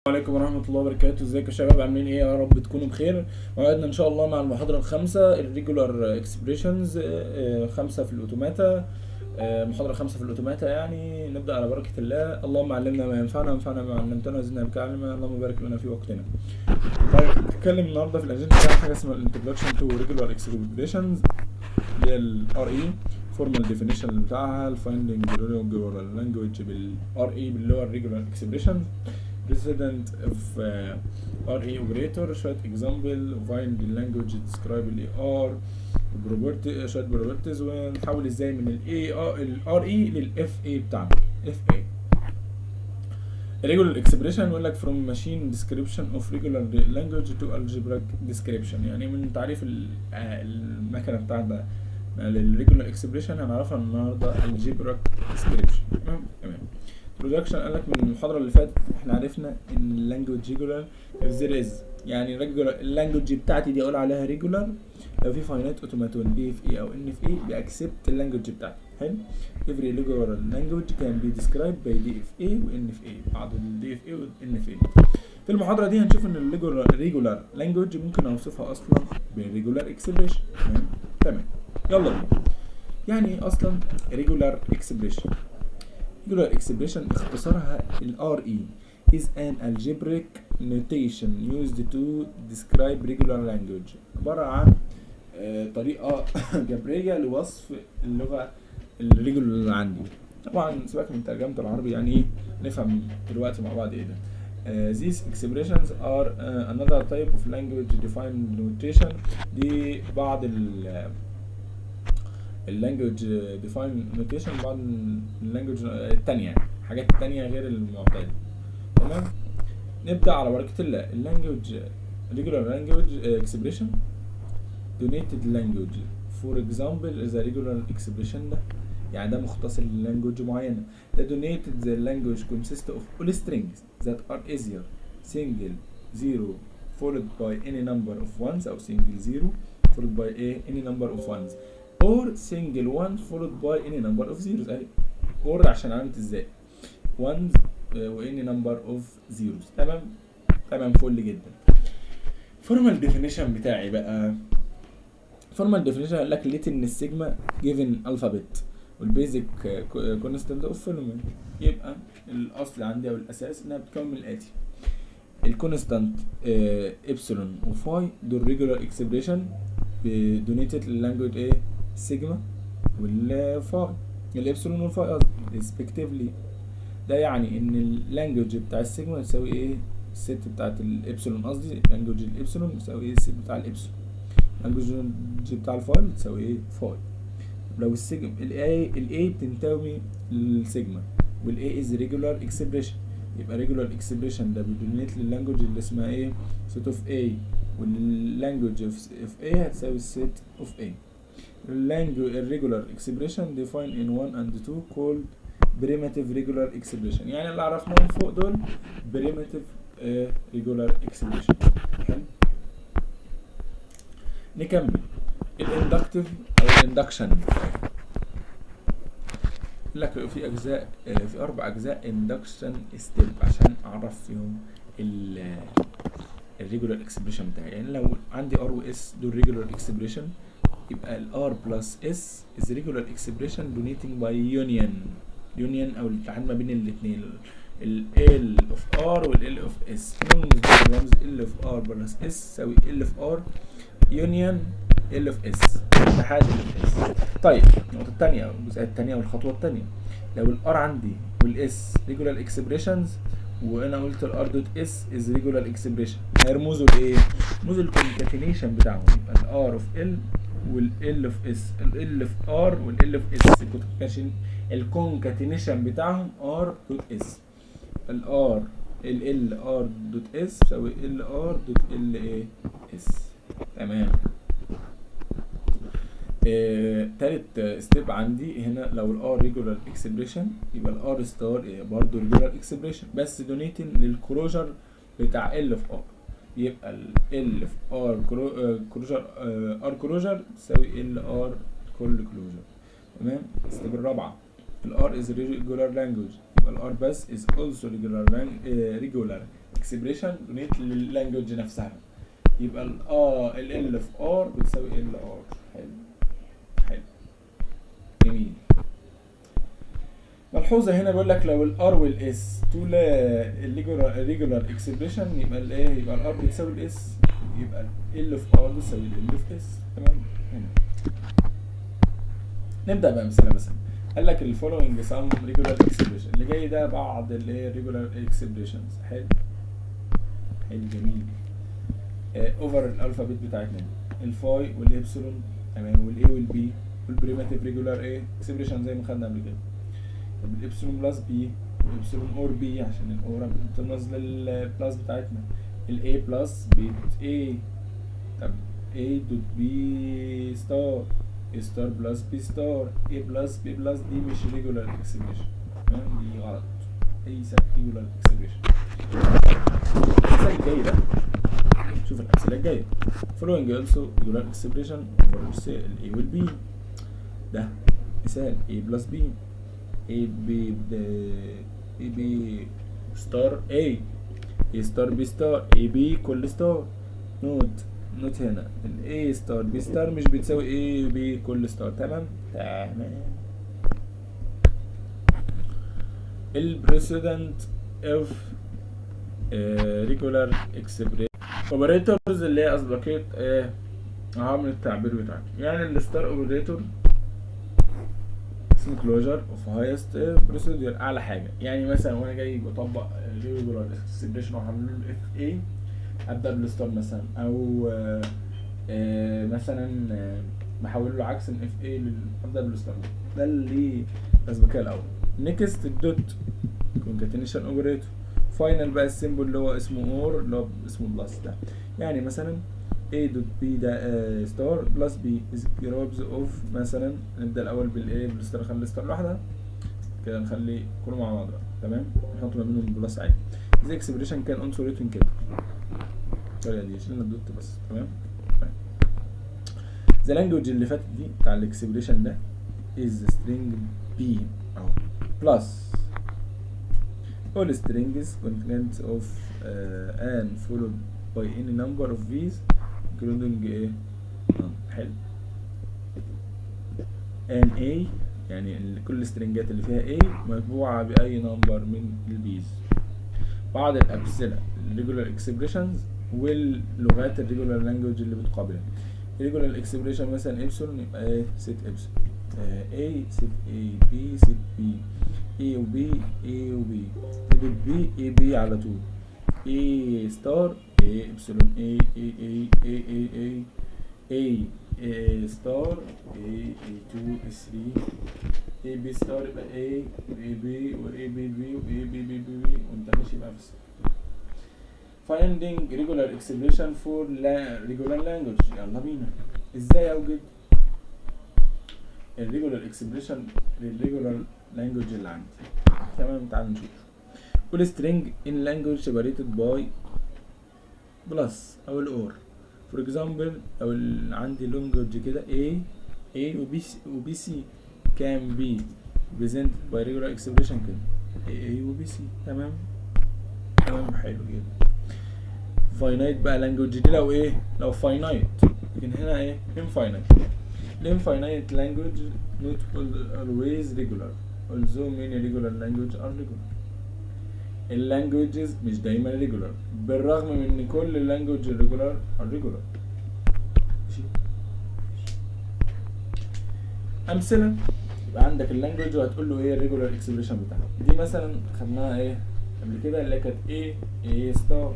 عليكم ورحمة الله وبركاته. ازيكم يا شباب؟ عاملين ايه؟ يا رب تكونوا بخير. موعدنا ان شاء الله مع المحاضرة الخامسة، ال regular expressions، خمسة في ال automata، محاضرة خمسة في ال automata. يعني نبدأ على بركة الله. اللهم علمنا ما ينفعنا وانفعنا بما علمتنا وزدنا بك علما، اللهم بارك لنا في وقتنا. طيب، نتكلم النهارده في الاجندة عن حاجة اسمها ال introduction to regular expressions اللي هي ال RE، formal definition بتاعها، ال finding regular language بال RE اللي هو ال regular expressions، precedence of RE operator، شوية example، find the language describe ال AR property، شوية properties، ونحول ازاي من ال A ال RE لل FA بتاعنا FA. regular expression يقول لك from machine description of regular language to algebraic description، يعني من تعريف المكنة بتاعتنا لل regular expression هنعرفها النهارده algebraic description. تمام. introduction، قال لك من المحاضرة اللي فاتت احنا عرفنا ان ال language regular if there is، يعني regular ال language بتاعتي دي اقول عليها regular لو في finite automaton P of A او N of A بي accept ال language بتاعتي. حلو. every regular language can be described by DFA و NFA، بعض ال DFA و NFA. في المحاضرة دي هنشوف ان ال regular language ممكن اوصفها اصلا بال regular expression. تمام، يلا بينا. يعني ايه اصلا regular expression؟ regular expression اختصارها ال RE is an algebraic notation used to describe regular language، عبارة عن طريقة جبرية لوصف اللغة ال regular اللي عندي. طبعا سيبك من ترجمة العربي، يعني ايه نفهم دلوقتي مع بعض ايه ده. These expressions are another type of language defined notation. دي بعض ال language define notation، بعض ال language التانية، يعني حاجات تانية غير المعتادة. تمام، نبدأ على بركة الله. ال language regular language expression denoted language، for example is a regular expression ده، يعني ده مختصر لل language معينة. The denoted the language consists of all strings that are either single zero followed by any number of ones أو single zero followed by any number of ones or single one followed by any number of zeros. اهي or عشان علامة الزائد، ones و any number of zeros. تمام، فل جدا. formal definition بتاعي بقى، formal definition قال لك let ان ال sigma given alphabet وال basic constant of following. يبقى الاصل عندي او الاساس انها بتكون من الاتي: ال constant epsilon و phi دول regular expression denoted ال language ايه؟ sigma وال phi، ال epsilon وال phi قصدي respectively. ده يعني ان ال language بتاع السيجما يساوي ايه؟ ال set بتاعت الابسلون قصدي، language ال epsilon يساوي ايه؟ ال set بتاع ال epsilon. language بتاع ال phi بتساوي ايه؟ phi. لو ال sigma ال A، ال A بتنتمي لل sigma وال A is regular expression، يبقى regular expression ده بي denote لل language اللي اسمها ايه؟ set of A، وال language of A هتساوي set of A. ال regular expression defined in 1 and 2 called primitive regular expression، يعني اللي عرفناهم فوق دول primitive regular expression. حلو، نكمل. ال inductive او ال induction، لك في اجزاء، في اربع اجزاء induction step عشان اعرف فيهم ال regular expression بتاعي. يعني لو عندي R و S دول regular expression، يبقى ال R plus S is regular expression denoting by union، union او الاتحاد ما بين الاثنين، ال L of R وال L of S. نرمز بالرمز L of R plus S تساوي L of R union L of S، اتحاد L of S. طيب، النقطة التانية، الجزئية التانية والخطوة التانية، لو ال R عندي وال S regular expressions وانا قلت ال R dot S is regular expression، هيرمزوا لايه؟ يرمزوا لل concatenation بتاعهم. يبقى ال R of L وال L of S، ال L of R وال L of S، ال concatenation بتاعهم R dot S. ال R ال L R dot S تساوي L R dot L ايه؟ S. تمام. تالت step عندي هنا، لو ال R regular expression يبقى ال R star برضه regular expression بس denoting لل closure بتاع L of R. يبقى ال L of R closure R closure تساوي L R كل closure. تمام. ال step الرابعه، ال R is regular language، يبقى ال R بس is also regular regular expression relate لل language نفسها. يبقى ال R ال L في R بتساوي L R. حلو حلو جميل. ملحوظة هنا بيقول لك لو ال R وال S two ال regular expression يبقى الايه؟ يبقى ال R بتساوي ال S، يبقى ال L في R بتساوي ال L في S. تمام. هنا نبدأ بأمثلة. مثلا قال لك ال following some regular expression، اللي جاي ده بعض الايه regular expressions. حلو حلو جميل. over ال alphabet بتاعتنا دي، ال phi وال epsilon، تمام، وال A وال B وال primitive regular ايه expression زي ما خدنا قبل كده. طب ال epsilon plus B وال epsilon or B عشان ال or بترمز لل plus بتاعتنا، ال A plus B dot A، طب A dot B star، A star plus B star، A plus B plus، دي مش regular expression، تمام، دي غلط، ليست regular expression. المثال الجاي ده، شوف الأمثلة الجاية. following also regular expression for ال A وال B. ده مثال A plus B، A B A B star A، A star B star، A B كل star. note note هنا ال A star B star مش بتساوي A B كل star. تمام تمام. ال precedence of regular expression operators اللي هي اسبقية ايه هعمل التعبير بتاعتي. يعني ال star operator اسمه closure of highest precedence، اعلى حاجه. يعني مثلا وانا جاي بطبق regular expression وهعمل له F A، ابدا بال star مثلا، او مثلا بحول له عكس من F A، ابدا بال star، ده اللي الاسبقيه الاول. next ال dot concatenation operator. final بقى ال symbol اللي هو اسمه or اللي هو اسمه plus ده. يعني مثلا A dot B ده star plus B is groups of، مثلا نبدا الاول بالايه بال star، نخلي star لوحدها كده، نخلي كله مع بعض بقى، تمام، نحط ما بينهم plus عادي. the expression can also written كده الطريقه دي، شلنا ال dot بس. تمام. the language اللي فاتت دي بتاع ال expression ده is string B اهو plus all strings content of and followed by any number of V's including ايه. حلو. an A، يعني كل ال string ات اللي فيها A متبوعة بأي number من ال B's. بعض الأمثلة ال regular expressions واللغات ال regular language اللي بتقابلها. regular expression مثلا ابسلون يبقى ايه set epsilon، A set A B set B، A و B A و B، A dot B A B على طول، A star A epsilon A A A A A A A A star A A 2 A 3 A B star يبقى A A B و A B B و A B B B B وانت ماشي بقى في السكة. finding regular expression for regular language. يلا بينا، ازاي اوجد ال regular expression لل regular language اللي عندي؟ تمام، تعال نشوف. كل string in language separated by plus او ال or، for example او عندي language كده A A و B C و B C can be represented by regular expression كده A A و B C. تمام تمام، حلو جدا. finite بقى language دي لو ايه؟ لو finite، لكن هنا ايه؟ infinite. infinite language not always regular although many regular language are regular. ال languages مش دايما regular بالرغم من ان كل language regular are regular. ماشي. امثله، يبقى عندك ال language وهتقول له ايه ال regular expression بتاعها. دي مثلا خدناها ايه قبل كده اللي كانت A A star.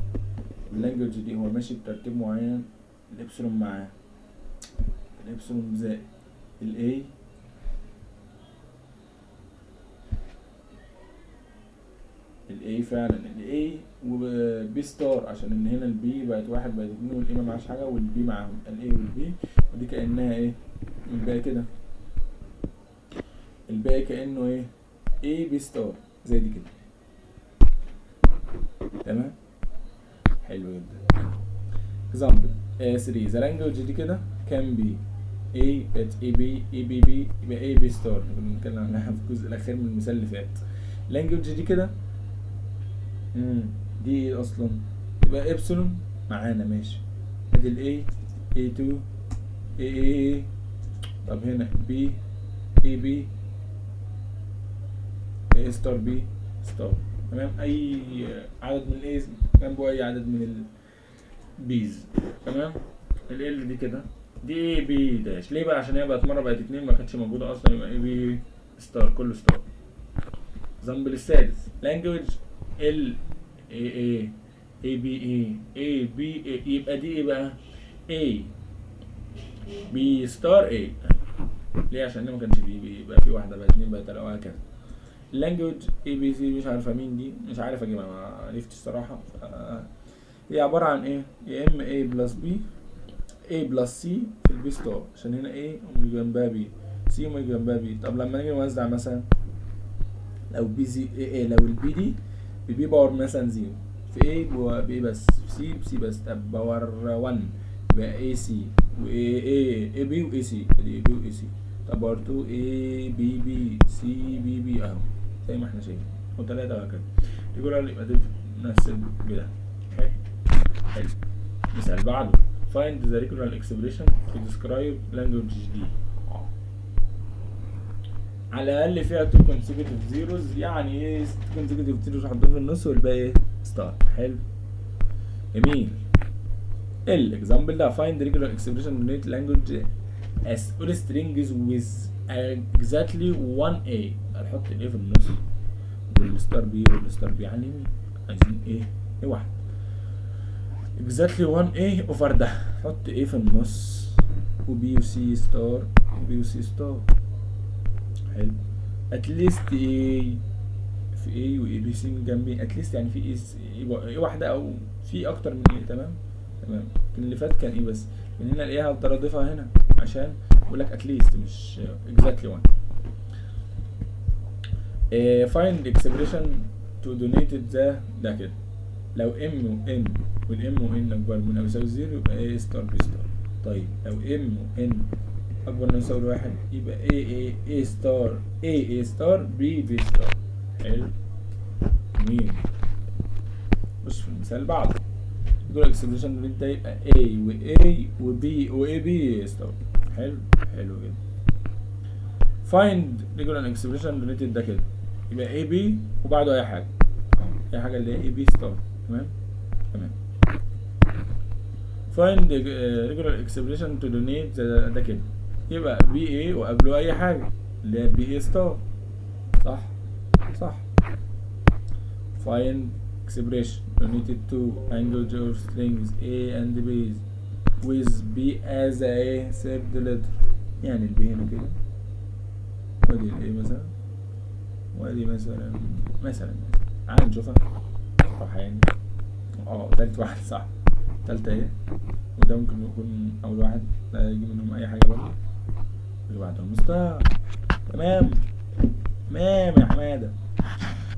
ال language دي هو ماشي بترتيب معين، الابسلون معاه، الابسلون زائد ال A ال A فعلا ال A و B star، عشان ان هنا ال B بقت واحد بقت اتنين وال A ما معاش حاجه وال B معاهم، ال A وال B، ودي كانها ايه الباقي كده، الباقي كانه ايه A B star زي دي كده. تمام، حلو جدا. example 3 the language دي كده can be A بقت A B A B B يبقى A B star، كنا بنتكلم عنها في الجزء الأخير من المثال اللي فات. language دي كده دي ايه اصلا؟ يبقى ابسلون معانا ماشي، ادي ال A A2 A A A، طب هنا B A B A star B star، تمام. اي عدد من ال A جنبه اي عدد من ال B's، تمام. ال L دي كده دي A B dash، ليه بقى؟ عشان هي بقت مرة بقت 2 ما كانتش موجودة اصلا، يبقى A B star كله star. example السادس language L A A A B A A B A، يبقى دي ايه بقى؟ A B star A، ليه؟ عشان ما كانش فيه B، يبقى في واحدة بقى 2 بقى 3 وهكذا. language A B C مش عارفة مين دي، مش عارف اجيبها، ما عرفتش الصراحة. هي عبارة عن ايه؟ يا اما A plus B A plus C في ال B star، عشان هنا A وجنبها B، C وجنبها B. طب لما نيجي نوزع مثلا لو B C A A، لو ال B دي ب B power مثلا 0 في A ب A بس، في C ب C بس، طب power 1 يبقى A C و A A A B و A C، ادي A B و A C. طب power 2 A B B C B B اهو زي ما احنا شايفين، وتلاتة وهكذا. regular يبقى دي بتتمثل بده. حلو حلو. مثال بعده find the regular expression to describe language D. على الأقل فيها 2 consecutive zeros، يعني ايه 2 consecutive zeros؟ حطهم في النص والباقي star. حلو جميل. ال example ده find regular expression denote language as all strings with exactly 1 A. هنحط ال A في النص وال star B وال star B على اليمين، عايزين ايه؟ A واحد exactly 1 A over ده، حط A في النص و B و C star و B و C star. حلو. at least A في A و A B C من جنبي at least، يعني في A, A واحدة أو في أكتر من A. تمام تمام. لكن اللي فات كان A بس، لكن هنا ال A هقدر أضيفها هنا عشان بقول لك at least مش exactly 1. Find expression to denote the ده كده، لو M و N وال M و N أكبر من أو يساوي 0 يبقى A star B star. طيب لو M و N أكبر من أو يساوي 1 يبقى A A A star A A star B B star. حلو جميل. بص في المثال اللي بعده يقول expression ده يبقى A و A و B و A B star. حلو حلو جدا. find regular expression denoted ده كده يبقى A B وبعده أي حاجة، أي حاجة اللي هي A B star. تمام تمام. find regular expression to denote ده كده يبقى B A وقبله أي حاجة اللي هي B A star. صح صح. find expression denoted to language of strings A and B with B as a third letter، يعني ال B هنا كده وادي ال A مثلا وادي مثلا مثلا تعال نشوفها صح يعني. تالت واحد صح، تالتة ايه، وده ممكن يكون أول واحد لا يجي منهم أي حاجة برضه، اللي بعدهم star. تمام تمام يا حمادة.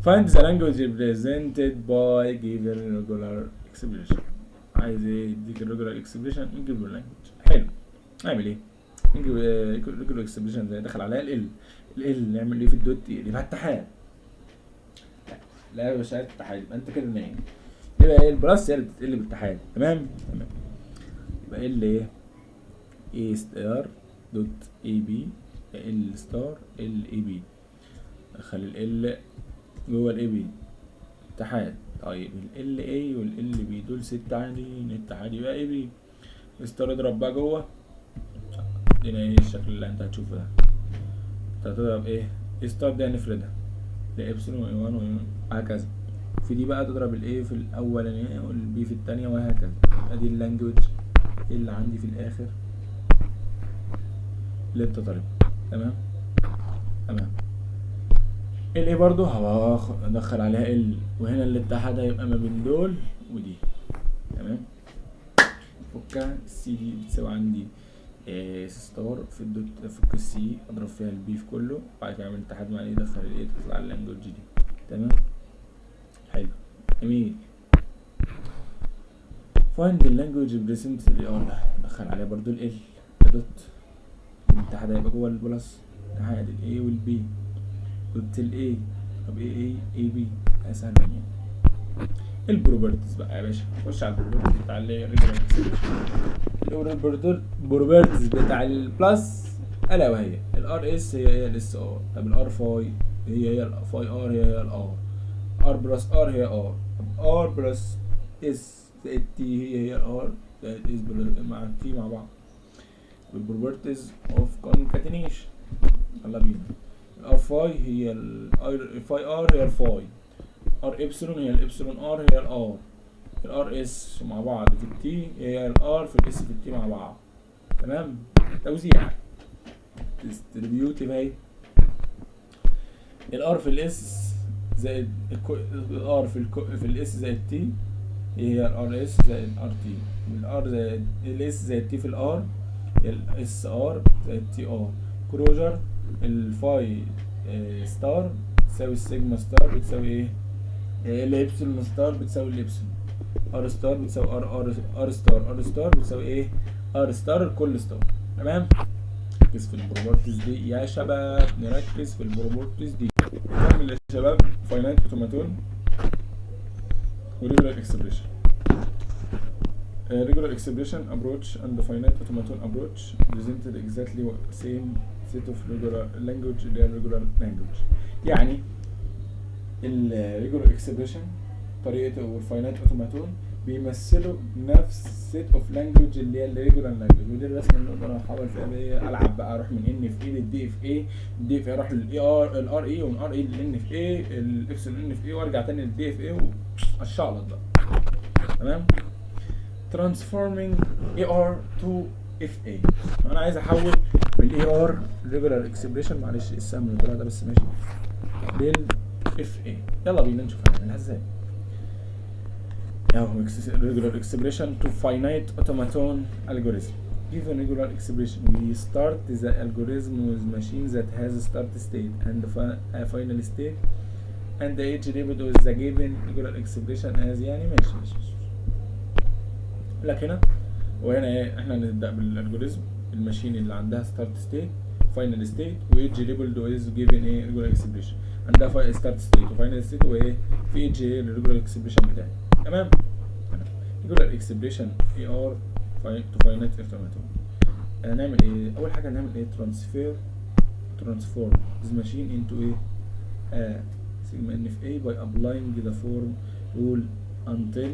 find the language represented by given regular expression. عايز ايه؟ يديك regular expression نجيب له language. حلو. نعمل ايه؟ نجيب regular expression زي دخل عليها ال L نعمل ايه في ال dot؟ يبقى اتحاد. لا يا باشا اتحاد، يبقى انت كده نايم. يبقى ايه ال plus هي اللي بتتقلب اتحاد. تمام تمام. يبقى L ايه؟ A star dot A B L star L A B، دخل ال L جوه ال A B اتحاد. طيب ال L A وال L B دول 6 عاديين اتحاد، يبقى A B star اضرب بقى جوه. هنا ايه الشكل اللي انت هتشوفه ده؟ انت هتضرب ايه؟ A star دي هنفردها ده ابسلون و 1 و هكذا. في دي بقى تضرب ال A في الاولانية وال B في التانية وهكذا. ادي ال language اللي عندي في الاخر اللي انت طالبها. تمام تمام. ال A برضو هدخل عليها L، وهنا الاتحاد هيبقى ما بين دول ودي. تمام. فكها ال C دي بتساوي عندي C star في ال dot، فك ال C اضرب فيها ال B في كله، بعد كده اعمل اتحاد مع ال A، ادخل ال A تطلع ال language دي. تمام حلو جميل. find the language represent ال R ده، دخل عليها برضو ال L dot، الاتحاد هيبقى جوه ال plus، اتحاد ال A وال B dot ال A، طب A A A B اسهل من يعني. ال properties بقى يا باشا، خش على ال properties بتاع ال regular expression. ال properties بتاع ال plus الا وهي ال R S هي هي ال S R. طب ال R phi هي هي ال phi R هي هي ال R. R plus R هي R. طب R plus S زائد T هي هي ال R زائد S مع T مع بعض. ال properties of concatenation، يلا بينا. ال R phi هي ال phi R هي ال phi R، epsilon هي ال epsilon R هي ال R. ال R S مع بعض في ال T هي ال R في ال S في ال T مع بعض. تمام، توزيع distributive اهي. ال R في ال S زائد ال R في ال S زائد T هي ال R S زائد R T. ال R زائد ال S زائد T في ال R هي ال S R زائد T R. closure ال phi star تساوي ال sigma star بتساوي ايه؟ ال epsilon star بتساوي ال epsilon. R star بتساوي R R R star R star بتساوي ايه؟ R star الكل star. تمام، نركز في ال properties دي يا شباب، نركز في ال properties دي. نكمل يا شباب finite automaton و regular expression. Regular expression approach and the finite automaton approach presented exactly same set of regular language اللي هي regular language. يعني ال regular expression طريقة وال finite automaton بيمثلوا نفس set of language اللي هي ال regular language، ودي الرسمة اللي نقدر احول فيها بقى، العب بقى اروح من N في A لل D في A، D في A اروح لل A R ال R A، ومن R A لل N في A، ال epsilon N في A، وارجع تاني لل D في A واشعلط بقى. تمام، transforming AR to FA. انا عايز احول من AR regular expression، معلش السهم اللي طلع ده بس ماشي، لل FA. يلا بينا نشوف هنعملها ازاي. اهو regular expression to finite automaton algorithm. Given regular expression, we start the algorithm with machine that has a start state and a final state and the edge labeled with the given regular expression as، يعني ماشي ماشي ماشي. لك هنا وهنا ايه؟ احنا نبدا بال algorithm ال machine اللي عندها start state، final state، و edge labeled with given ايه؟ regular expression. عندها start state و final state وايه؟ في edge ايه؟ ال regular expression بتاعي. تمام تمام. regular expression AR to finite automaton. هنعمل ايه؟ اول حاجه هنعمل ايه؟ Transform this machine into ايه؟ Sigma N في A by applying the form rule until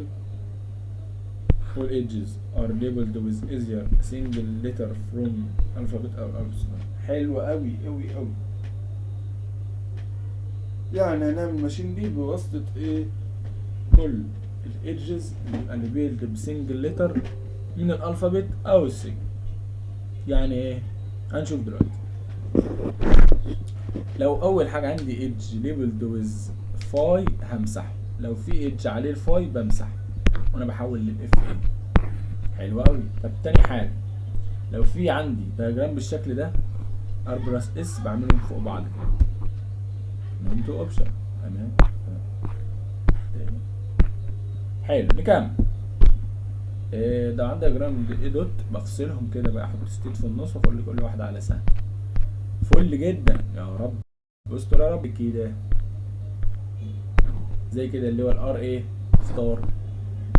all edges are labeled with either a single letter from alphabet or alphabet. حلو قوي قوي قوي. يعني هنعمل machine دي بواسطة ايه؟ كل ال edges اللي labeled ب single letter من ال alphabet او السيجما. يعني ايه؟ هنشوف دلوقتي. لو اول حاجه عندي edge labeled with phi همسحه، لو في edge عليه ال phi بمسحه وانا بحول لل FA. حلو قوي. طب تاني حاجه، لو في عندي diagram بالشكل ده، R plus S بعملهم فوق بعض كده من two option. تمام تمام، حلو. نكمل. إيه ده؟ عندي diagram A dot، بفصلهم كده بقى، احط state في النص واقول كل واحده على سهم. فل جدا. يا رب استر يا رب. كده زي كده اللي هو ال R ايه star،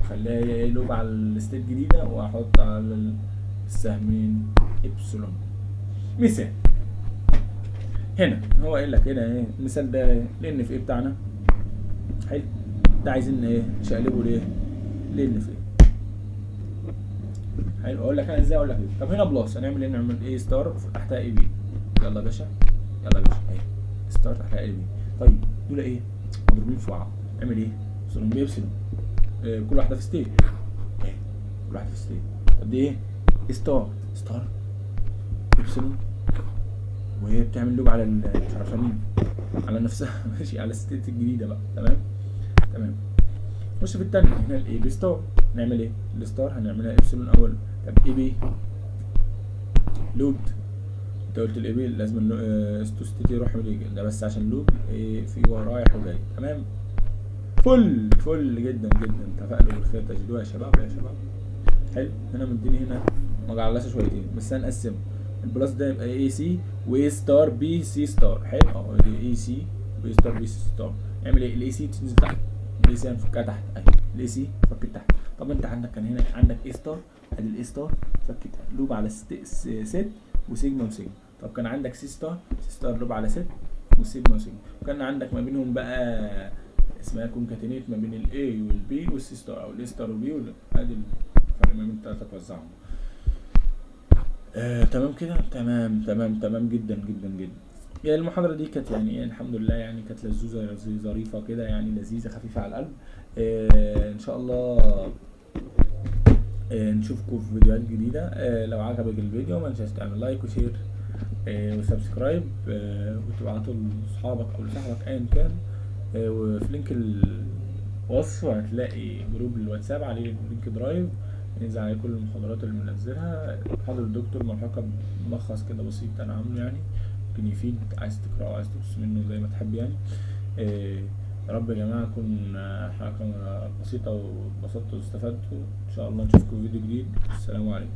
خليها هي ايه؟ loop على ال state الجديده، واحط على السهمين ابسلون. مثال هنا، هو قايل لك هنا ايه المثال ده؟ ال N في A بتاعنا. حلو، ده عايزين ايه؟ نشقلبه ليه؟ ل N في A. حلو، اقول لك انا ازاي؟ اقول لك ايه. طب هنا plus هنعمل ايه؟ نعمل A star تحتها A B. يلا يا باشا، يلا يا باشا، اهي star تحتها A B. طيب دول ايه؟ مضروبين في بعض. اعمل ايه؟ epsilon ب epsilon. إيه؟ كل واحده في state اهي، كل واحده في state. طب دي ايه؟ star star epsilon، وهي بتعمل loop على مش عارفه مين، على نفسها، ماشي، على ال state الجديده بقى. تمام تمام. خش في الثانيه. هنا ال A B star، نعمل ايه؟ ال star هنعملها ابسلون اول. طب A B looped، انت قلت ال A B لازم two state يروح ويجي ده بس عشان loop ايه؟ في رايح وجاي. تمام، فل فل جدا جدا. تفائلوا بالخير تجدوها يا شباب، يا شباب. حلو، هنا مديني هنا مجعلصه شويتين بس هنقسمه. ال plus ده يبقى A C و A star B C star. حلو، اه دي A C و A star B C star. نعمل ايه؟ ال A C تنزل تحت. ال AC هنفكها تحت اهي، ال AC فكت تحت. طب انت عندك كان هنا عندك A star، ادي ال A star فكت loop على set و sigma و sigma. طب كان عندك C star، C star loop على set و sigma و sigma. وكان عندك ما بينهم بقى اسمها concatenate ما بين ال A وال B وال C star، او ال A star وال B. ادي الفرق ما بين الثلاثه توزعهم. تمام كده، تمام تمام تمام جدا جدا جدا. يعني المحاضرة دي كانت يعني إيه، الحمد لله يعني كانت لذوذة ظريفة كده، يعني لذيذة خفيفة على القلب. ان شاء الله نشوفكم في فيديوهات جديدة. لو عجبك الفيديو ما تنساش تعمل like و share و subscribe وتبعته لاصحابك او لصاحبك ايا كان. وفي link الوصف هتلاقي group الواتساب عليه link drive ينزل عليه كل المحاضرات اللي بننزلها. محاضرة الدكتور مرفقة بملخص كده بسيط انا عامله، يعني ممكن يفيد، عايز تقرأه عايز تبص منه زي ما تحب يعني. يا رب يا جماعة تكون حلقة بسيطة واتبسطتوا واستفدتوا. إن شاء الله نشوفكم في فيديو جديد. السلام عليكم.